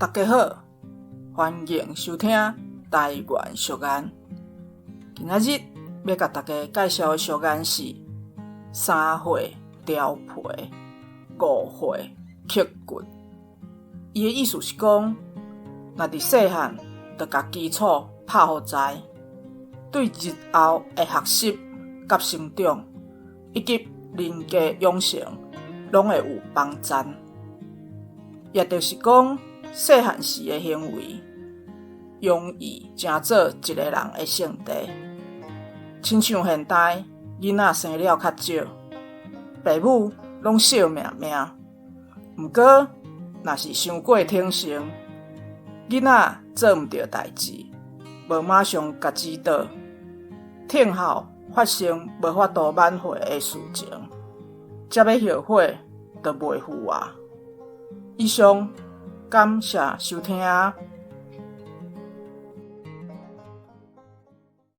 大家好，歡迎收聽台灣俗諺。今仔日欲共大家介紹的俗諺是三歲調皮，五歲刻骨。伊的意思是講，若佇細漢就共基礎拍予知，對日後的學習佮成長，以及人格養成，攏會有幫贊。也就是講，細漢時的行為，容易成做一個人的性格。親像現代囡仔生了較少，爸母攏惜命命。毋過，若是傷過挺性，囡仔做毋著代誌，無馬上共指導，聽後發生無法度挽回的事情，才欲後悔就袂赴啊。以上，感謝收聽。